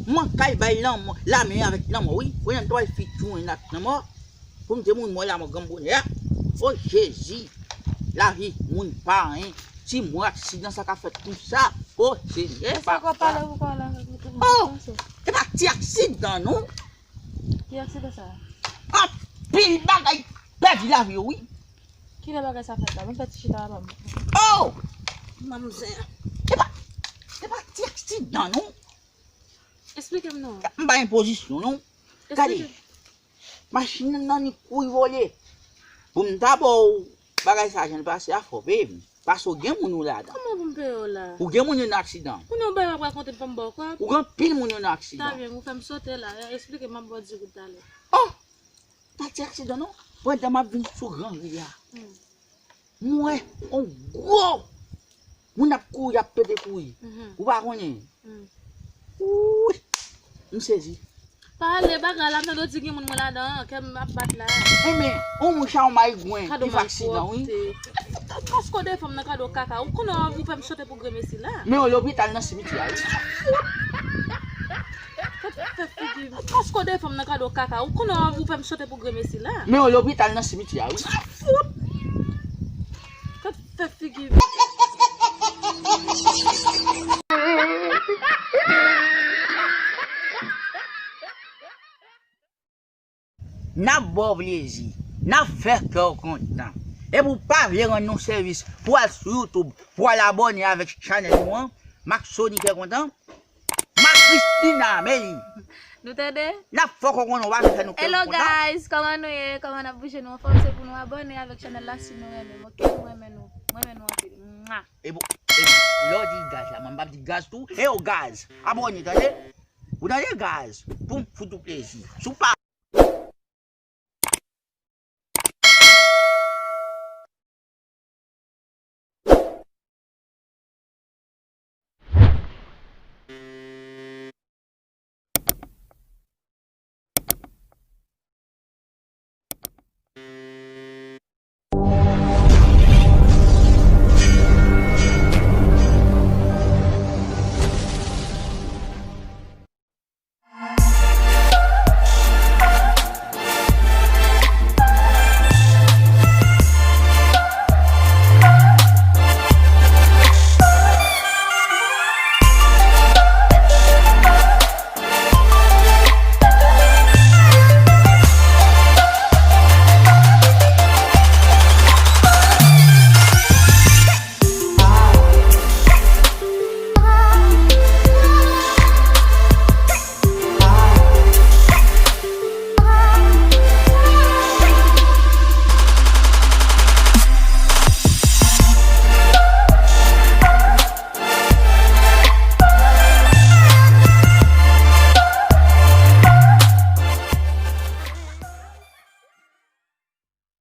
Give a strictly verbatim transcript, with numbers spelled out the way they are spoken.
Mwen kay bay lanmò, lame avèk lanmò, wi. Premye m twal fi tounen ak lanmò. Pou m te moun mwen lanmò granm bonè a. O Jezi. Lavi moun pa anyen. Ti mwen aksidan sa ka fèt konsa. O Senyè, papa. Sa kò pale ou kò la. Oh! E pa ti aksidan, non. Ki aksidan sa? Anpil bagay pèdi lavi yo, wi. Kilè bagay sa fèt la? Mwen fè ti chita la, ban m. Oh! Manmzè. E pa, e pa ti aksidan, non. Esplike m non. M pa gen pozisyon, non. Gade, machin nan ni kouri vole. Pou m ta ba w bagay sa jan l pase a, fò w peye m. Paske w gen moun ou ladan. Kòman pou m peye w la? Ou gen moun yo nan aksidan. Kounye w bay m ap rakonte m fè m ba w kòb. Ou gen anpil moun yo nan aksidan. Ta byen, ou fè m sote la. Esplike m, m ap ba w di goud talè. Oh! Pa ti aksidan non. Pandan m ap vin sou gran ri a. Hmm. M wè on gwo moun ap kouri, ap pete kouri. Mhm. Ou pa konnen. Hmm. Wouy! M sezi. Pale bagay la, m tande w di gen moun mwen ladan an, kè m ap bat la. Enben, on moun chay on mayigwen ki fè aksidan, wi. Kado malpwòpte. Paske w defann m nan kado kaka, ou konnen w ap fè m sote pou gremesi la. Men yon lopital nan simityè a, wi. Fè figi. Paske w defann m nan kado kaka, ou konnen w ap fè m sote pou gremesi la. Men yon lopital nan simityè a, wi. Fout! Fè figi. N ap ba w plezi, n ap fè kè w kontan. Epi w pa vle rann nou sèvis, pou w al sou YouTube, pou w al abòne avèk chanèl nou an, Maxony Kè Kontan, Max Christina, men li. Nou tande? N ap fè w konnen w pa vle fè nou kè kontan. Hello guys, kòman nou ye? Kòman n ap bouje? Nou anfòm? Se pou nou abòne avèk chanèl la si nou renmen m, oke? Nou renmen nou. Mwen renmen nou anpil. Mwa. E bon, e bon, lè w di gaz la, mwen m p ap di gaz tou. E yo gaz, abòne, tande? Ou tande gaz? Pou m fout ou plezi. Si w pa